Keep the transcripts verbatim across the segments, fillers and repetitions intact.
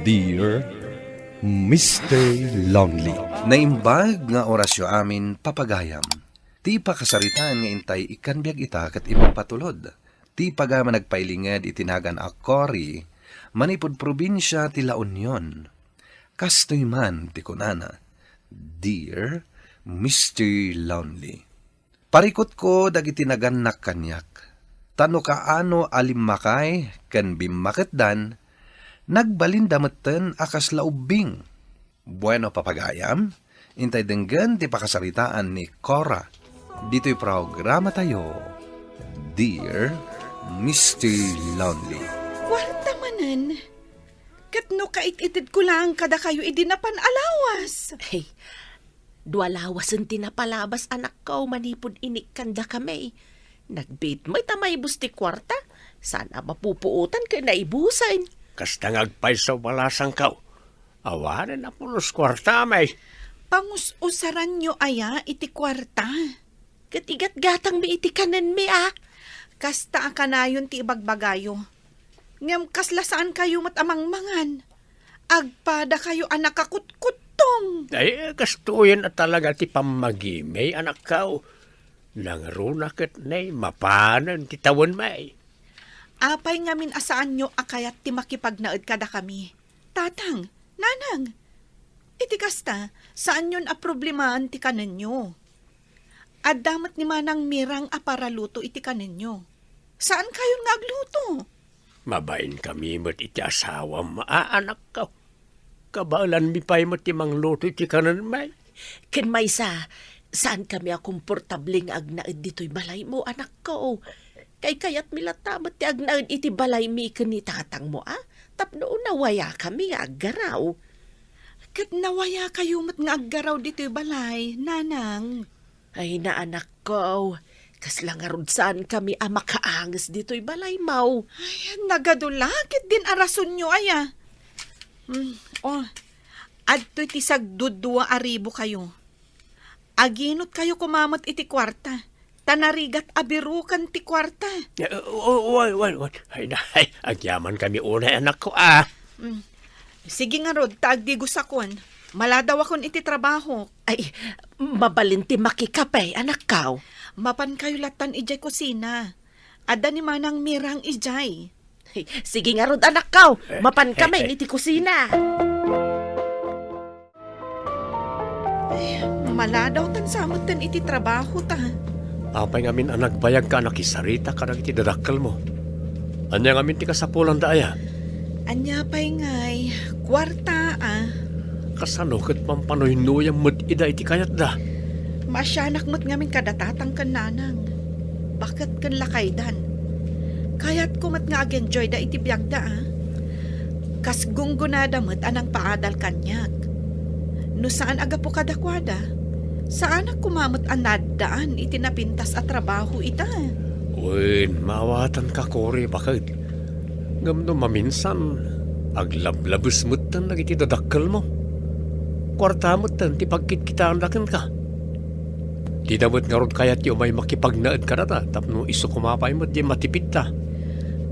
Dear Mister Lonely. Naimbag nga orasyo amin, papagayam. Ti pakasaritaan nga intay ikkan biag ita ket impatulod. Ti pagayam a nagpailinged iti nagan a Cory, manipud probinsia ti La Union. Kastoy man ti kunana, "Dear Mister Lonely." Parikutko dagiti nagannak kaniak, ta no kaano a limmakay ken bimmaketdan, nagbalinda metten a kasla ubbing. Bueno, papagayam, intay denggen ti pakasaritaan ni Cora ditoy programatayo, Dear Mister Lonely. Kuarta manen, ket no kaitit-itedko laeng kadakayo idi napan a lawas. Hey, dua lawasen ti napalabas, anakko, manipud inikkandakami. Nagbiit met a maibus ti kuarta, saan a mapupuotan ken naibusen. Kasta nga agpayso balasangko. Awanen a pulos kuartami. Pangus-usaranyo aya iti kuarta? Ket igatgatangmi iti kanenmi, a. Kasta a kanayon ti ibagbagayo. Ngem kasla saankayo met a mangmangan. Agpadakayo a nakakutkuttong. Ay, kastoyen a talaga ti pammagimi, anakko. Nangruna ket nay mapanen ti tawenmi. Apay ngamin a saanyo a kayat ti makipagnaed kadakami? Tatang, nanang, iti kasta, saanyon a problemaen ti kanenyo. Adda met ni Manang Mirang a paraluto iti kanenyo. Saankayon nga agluto? Mabainkami met iti asawam, a, anakko. Kabaelanmi pay met ti mangluto iti kanenmi. Ken maysa, saankami a komportable nga agnaed ditoy balaymo, anakko. Kaykayatmi latta met ti agnaed iti balaymi ken ni tatangmo, a, tapno nawayakami nga aggaraw. Ket nawayakayo met nga aggaraw ditoy balay, nanang. Ay, naanakko, kasla ngarud saankami a makaanges ditoy balaymo. Ay, nagadu la ketdin a rasonyo aya. Hmm, oh, adtoy ti sagdudua a ribukayo. Aginotkayo koma met iti kuarta, ta narigat a biroken ti kuarta. Eh, oh, oh, wan, wan, wan. Ay, na, ay, agyamankami unay, anakko, a. Hmm. Sige ngarud, ta agdigusakon. Maladawakon iti trabaho. Ay, mabalin ti makikape, anakko. Mapankayo lattan idiay kusina. Adda ni Manang Mirang idiay. Sige ngarud, anakko. Mapankami iti kusina. Ay, maladawtan sa metten iti trabaho ta. Apay ngamin a nagbayagka a nakisarita kadagiti dadakkelmo? Ania ngamin ti kasapulanda aya? Ania pay ngay, kuarta, a. Kasano ket mampanuynoyam met ida iti kayatda? Maasianak met ngamin kada tatang ken nanang. Baket ken lakaydan. Kayatko met nga ag-enjoyda iti biagda, a. Kas gunggonada met a nangpaadal kaniak. No saan a gapu kadakuada, saanak koma met a naaddaan iti napintas a trabaho ita. Wen, maawatanka, Cory, baket. Ngem no maminsan, aglablabes metten dagiti dadakkelmo. Kuarta metten ti pagkitkitaenda kenka. Dida met ngarud kayat ti umay makipagnaed kadata tapno isu koma pay met diay matipidda.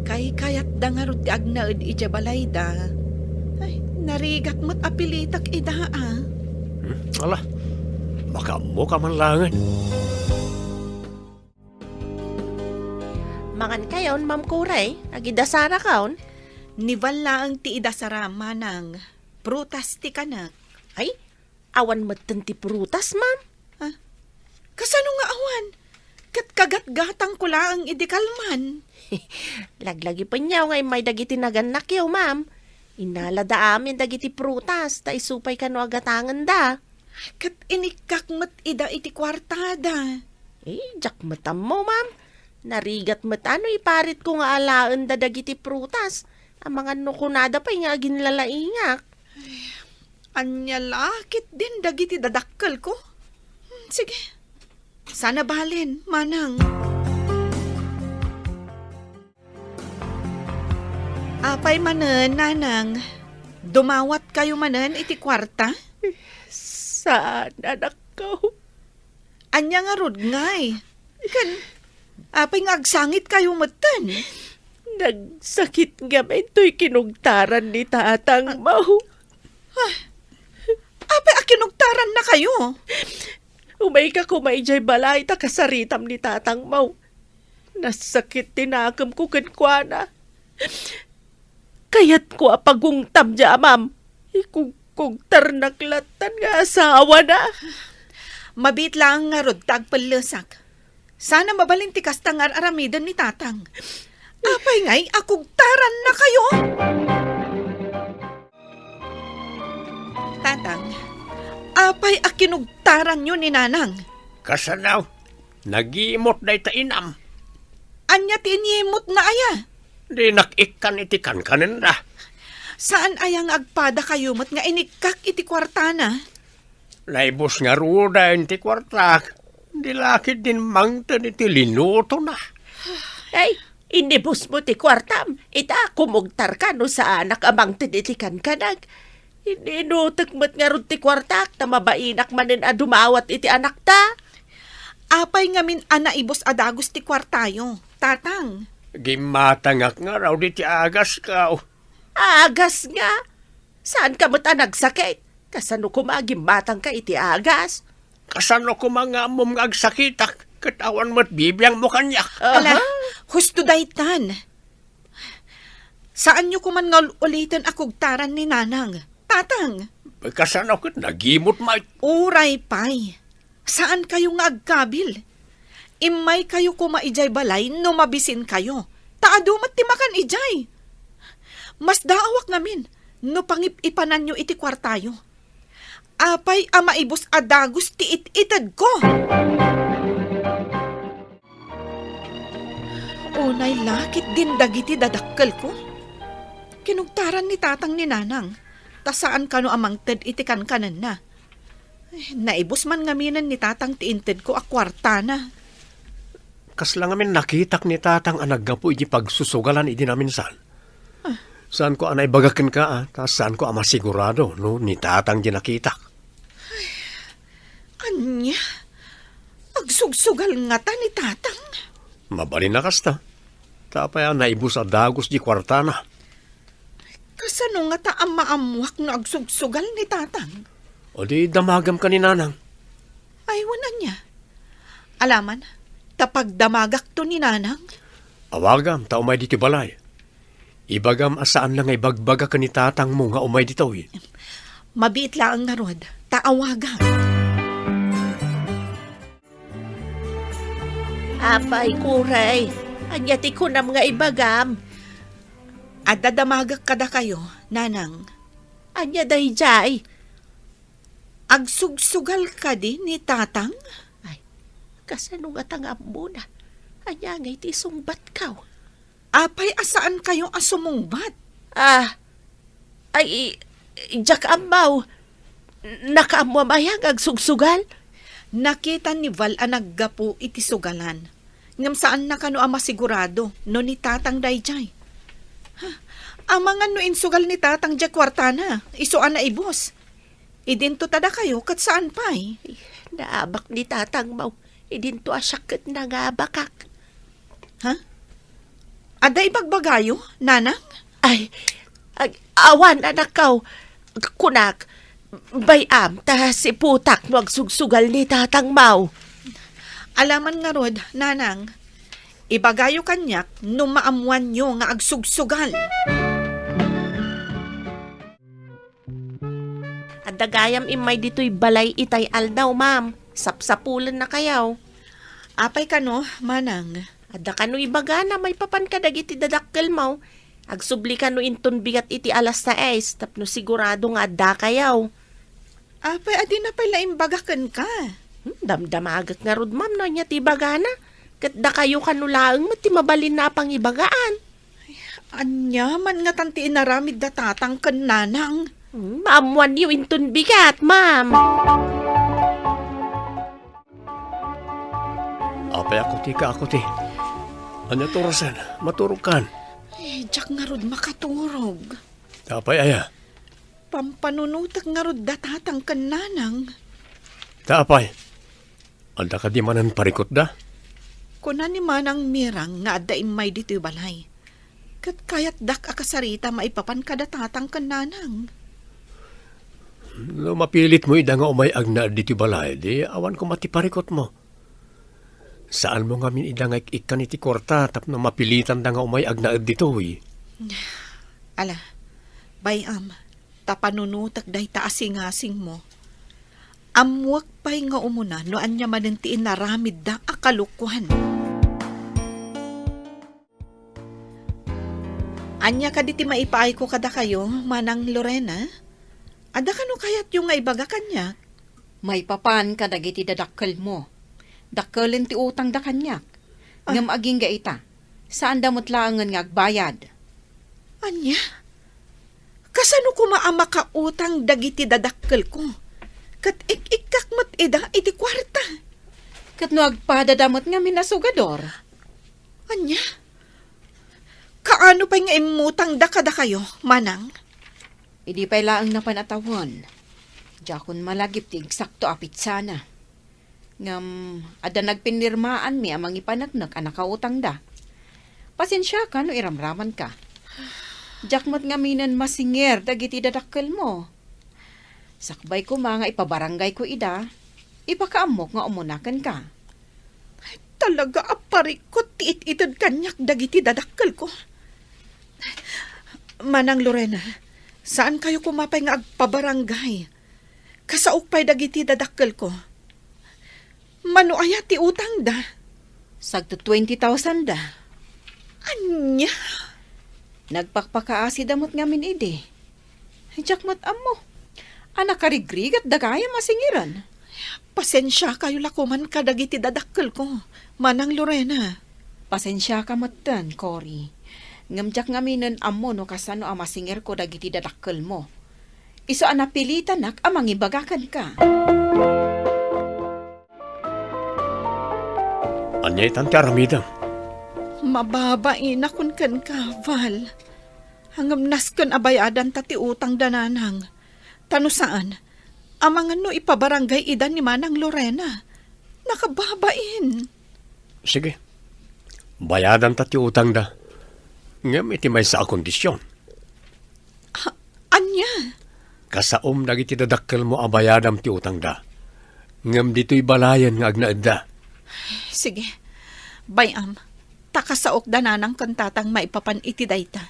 Kaykayatda ngarud ti agnaed idiay balayda. Ay, narigat met a pilitek ida, a. Hmm, ala, makaammoka man laengen. Mangankayon, Ma'am Cory, agidasarakon? Ni Val laeng ti idasara, manang. Prutas ti kanek. Ay, awan metten ti prutas, ma'am. Ah, kasano nga awan? Ket kagatgatangko laeng idi kalman. Laglagipenyo nga immay dagiti nagannakyo, ma'am. Innalada amin dagiti prutas, ta isu pay kano a gatangenda. Ket inikkak met ida iti kuartada. Eh, diak met ammo, ma'am. Narigat met a no iparitko nga alaenda dagiti prutas. Amangan no kunada pay nga aginlalaingak. Ania la ketdin dagiti dadakkelko? Hmm, sige. Saan a balen, manang. Apay manen, nanang? Dumawatkayo manen iti kuarta? Saan, anakko. Ania ngarud ngay? Ken, apay nga agsangitkayo metten? Nagsakit ngamin toy kinugtaran ni tatangmo. Ah, apay a kinugtarannakayo? Umayka koma idiay balay ta kasaritam ni tatangmo. Nasakit ti nakemko kenkuana. Kayatko a pagungtam diay amam. Ikugkugtarnak lattan nga asawana. Mabiit laeng ngarud ta agpellesak. Saan a mabalin ti kasta nga ar-aramiden ni tatang. Apay ngay a kugtarannakayo? Tatang, apay a kinugtaranyo ni nanang? Kasano? Nagimot dayta inam. Ania ti inyimotna aya? Dinak ikkan iti kankanenda. Saan aya nga agpadakayo met nga inikkak iti kuartana? Naibus ngaruden ti kuartak. Di la ketdin mangted iti linutona. Ay, inibusmo ti kuartam. Ita, kumugtarka no saanak a mangted iti kankanag. Ininutek met ngarud ti kuartak, ta mabainak manen a dumawat iti anakta. Apay ngamin a naibus a dagus ti kuartayo, tatang? Gimmatangak ngarud iti agasko. Agas nga? Saanka met a nagsakit? Kasano koma a gimmatangka iti agas? Kasano koma nga ammom nga agsakitak, ket awan met bibiangmo kaniak? Ala, aha, husto daytan. Saanyo koman nga ul-uliten a kugtaran ni nanang, tatang. Kasano ket nagimot met? Uray pay. Saankayo nga agkabil. Immaykayo koma idiay balay no mabisinkayo. Ta adu met ti makan idiay. Masdaawak ngamin no pangip-ipananyo iti kuartayo. Apay a maibus a dagus ti it-itedko? Unay la ketdin dagiti dadakkelko. Kinugtaran ni tatang ni nanang, ta saan kano a mangted iti kankanenna. Ay, naibus man ngaminen ni tatang ti intedko a kuartana. Kasla ngamin nakitak ni tatang a naggapu iti pagsusugalan idi naminsan. Ah. Saanko a naibaga kenka, a, ta saanko a masigurado no ni tatang ti nakitak. Ania? Agsugsugal ngata ni tatang? Mabalin a kasta. Ta apay a naibus a dagus di kuartana? Kasano ngata a maammuak no agsugsugal ni tatang? O di damagam ka ni nanang. Ay, wen ania? Alaman, ta pagdamagakto ni nanang? Awagam, ta umay ditoy balay. Ibagam a saanna nga ibagbaga ken ni tatangmo nga umay ditoy. Mabiit laeng ngarud, ta awagak. Apay, Kuray, ania ti kunam nga ibagam? Adda damagek kadakayo, nanang. Ania daydiay? Agsugsugal kadi ni tatang? Ay, kasano ngata nga ammona? Ania ngay ti isungbatko? Apay a saankayo a sumungbat? Ah, ay, i-, diak ammo. Nakaammoam aya nga agsugsugal? Nakita ni Val a naggapu iti sugalan. Ngem saanna kano a masigurado no ni tatang daydiay. Ha? Amangan no insugal ni tatang diay kuartana, isu a naibus. Idinto ta dakayo ket saan pay. Naabak ni tatangmo. Idinto a siak ket nangabakak. Ha? Adda ibagbagayo, nanang? Ay, ag-, awan, anakko. Kunak, bay-am, ta siputak no agsugsugal ni tatangmo. Alaman ngarud, nanang. Ibagayo kaniak no maammoanyo nga agsugsugal. Adda gayam immay ditoy balay itay aldaw, ma'am. Sapsapulennakayo. Apay kano, manang? Adda kano ibagana maipapan kadagiti dadakkelmo. Agsubli kano inton bigat iti alas sais tapno sigurado nga addakayo. Apay, adina pay la imbaga kenka? Hmm, damdamagek ngarud, ma'am, no ania ti ibagana. Ket dakayo kano laeng met ti mabalinna a pangibagaan. Ania man ngatan ti inaramid da tatang ken nanang? Hmm, maammoanyo inton bigat, ma'am. Apay a kutika a kuti. Ania ti orasen? Maturogkan? Eh, diak ngarud makaturog. Apay aya? Pampanunotek ngarud da tatang ken nanang. Ta apay? Adda kadi manen parikutda? Kuna ni Manang Mirang nga adda immay ditoy balay. Ket kayatdak a kasarita maipapan kada tatang ken nanang. No mapilitmo ida nga umay agnaed ditoy balay, di awan koma ti parikutmo. Saanmo ngamin ida nga ik-ikkan iti kuarta tapno mapilitanda nga umay agnaed ditoy. Ala, bay-am, ta panunutek dayta a singasingmo. Ammoek pay nga umuna no ania manen ti inaramidda a kalokuan. Ania kadi ti maipaayko kadakayo, Manang Lorena? Adda kano kayatyo nga ibaga kaniak? Maipapan kadagiti dadakkelmo. Dakkelen ti utangda kaniak. Ah. Ngem agingga ita, saanda met laengen nga agbayad. Ania? Kasano koma a makautang dagiti dadakkelko? Ket ik-ikkak met ida iti kuarta. Ket no agpadada met ngamin a sugador? Ania? Kaano pay nga immutangda kadakayo, Manang? Idi pay laeng napan a tawen, diakon malagip ti agsakto a pitsana. Ngem adda nagpinirmaanmi a mangipaneknek a nakautangda. Pasensiaka no iramramanka. Diak met ngaminen masinger dagiti dadakkelmo. Sakbay koma nga ipabaranggayko ida, ipakaammok nga umuna kenka. Talaga a parikut ti it-ited kaniak dagiti dadakkelko. Manang Lorena, saankayo koma pay nga agpabaranggay. Kasaok pay dagiti dadakkelko. Mano aya ti utangda? Sagto twenty thousand da. Ania? Nagpakpakaasida met ngamin idi. Diak met ammo. A nakarigrigat da gayam a singiran. Pasensiakayo la koman kadagiti dadakkelko, Manang Lorena. Pasensiaka metten, Cory. Ngem diak ngaminen ammo no kasano a masingerko dagiti dadakkelmo. Isu a napilitanak a mangibaga kenka. Ania itan ti aramidem? Mababainakon kenka, Val. Ngem nasken a bayadanta ti utangda nanang. Ta no saan, amangan no ipabarangay ida ni Manang Lorena. Nakababain. Sige. Bayadanta ti utangda. Ngem iti maysa a kondision. Ha, ania? Kasaom dagiti dadakkelmo a bayadam ti utangda. Ngem ditoy balayen nga agnaedda. Sige. Bay-am, ta kasaok da nanang ken tatang maipapan iti dayta.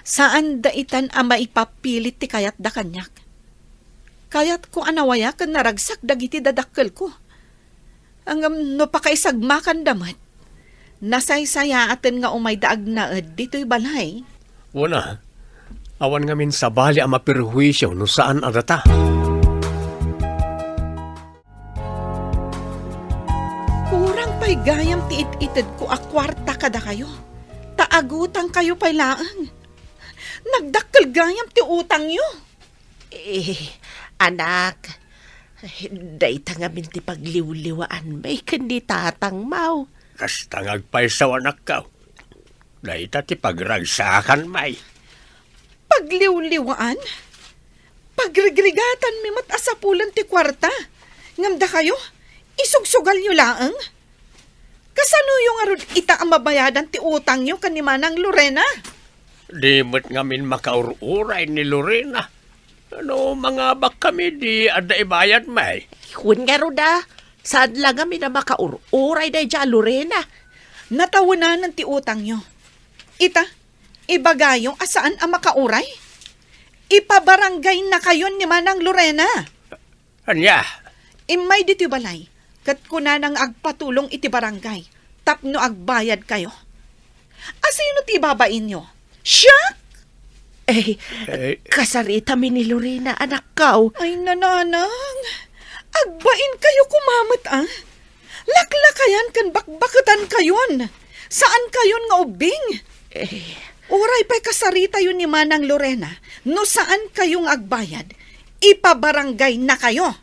Saanda itan a maipapilit ti kayatda kaniak. Kayatko a nawaya ken naragsak dagiti dadakkelko. Ngem no pakaisagmakanda met, nasaysayaaten nga umayda agnaed ditoy balay. Wen a, awan ngamin sabali a maperhuisio no saan a data. Kurang pay gayam ti it-itedko a kuarta kadakayo, ta agutangkayo pay laeng. Nagdakkel gayam ti utangyo. Eh, anak, dayta ngamin ti pagliwliwaanmi ken ni tatangmo. Kasta nga agpayso, anakko. Dayta ti pagragsakanmi. Pagliwliwaan? Pagrigrigatanmi met a sapulen ti kuarta. Ngem dakayo, isugsugalyo laeng? Kasanoyo ngarud ita a mabayadan ti utangyo ken ni Manang Lorena? Di met ngamin makaur-uray ni Lorena. No mangabakkami, di adda ibayadmi. Wen ngarud a, saan la ngamin a makaur-uray daydiay a Lorena. Natawenanen ti utangyo. Ita, ibagayo a saan a makauray. Ipabarangaynakayon ni Manang Lorena. Ania? Immay ditoy balay, ket kunana nga agpatulong iti barangay tapno agbayadkayo. Asino ti ibabainyo? Siak? Eh, eh, kasaritami ni Lorena, anakko. Ay, nanang, agbainkayo koma met, a? Laklakayan ken bakbaketankayon. Saankayon nga ubbing. Eh. Uray pay kasaritayo ni Manang Lorena, no saankayo nga agbayad, ipabarangaynakayo.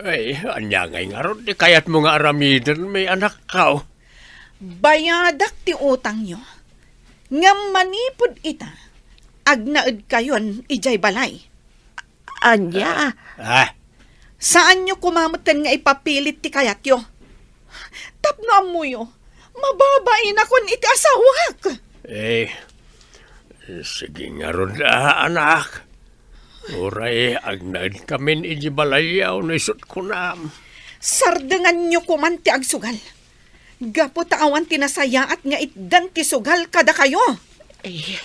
Ay, ania ngay ngarud ti kayatmo nga aramidenmi, anakko? Bayadak ti utangyo. Ngem manipud ita, agnaedkayon idiay balay. Ania? Ah. Saanyo koma metten nga ipapilit ti kayatyo. Tapno ammoyo, mababainakon iti asawak. Eh, Sige ngarud, a, anak. Uray agnaedkamin iti balayyo no isut' kunam. Sardenganyo koman ti agsugal. Gapu ta awan ti nasayaat nga itdan ti sugal kadakayo. Ay,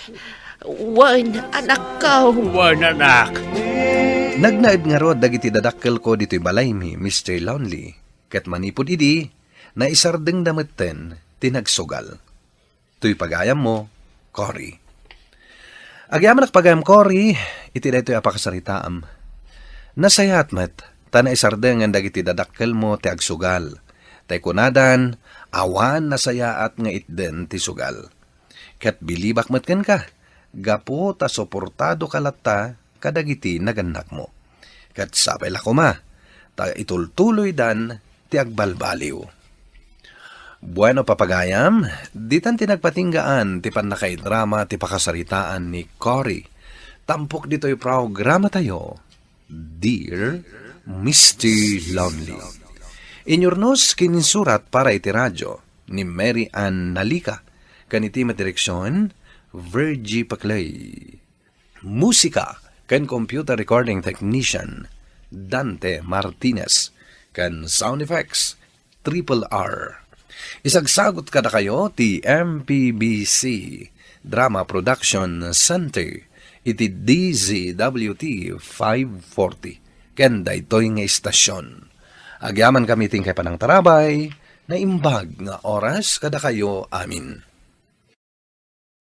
wen, anakko. Wen, anak. Nagnaed ngarud dagiti dadakkelko ditoy balaymi, Mister Lonely, ket manipud idi, naisardengda metten ti nagsugal. Toy pagayammo, Cory. Agyamanak pagayam, Cory, iti daytoy a pakasaritaam. Nasayaat met, ta naisardengen dagiti dadakkelmo ti agsugal. Tay kunadan, awan nasayaat nga itden ti sugal. Ket bilibak met kenka, gapu ta suportadoka latta kadagiti nagannakmo. Ket sapay la koma, ta itultuloydan ti agbalbaliw. Bueno, papagayam, ditan ti nagpatinggaan ti pannakaidrama ti pakasaritaan ni Cory. Tampok ditoy programatayo, Dear Mister Lonely. Inyurnos ken insurat para iti radyo ni Mary Ann Nalica, ken iti met direksion, Virgie Paclay. Musika ken computer recording technician, Dante Martinez, ken sound effects, Triple R. Isagsagut kadakayo ti M P B C Drama Production Center iti D Z W T five forty ken daytoy nga istasion. Agyamankami ti inkay panangtarabay, naimbag nga oras kadakayo amin.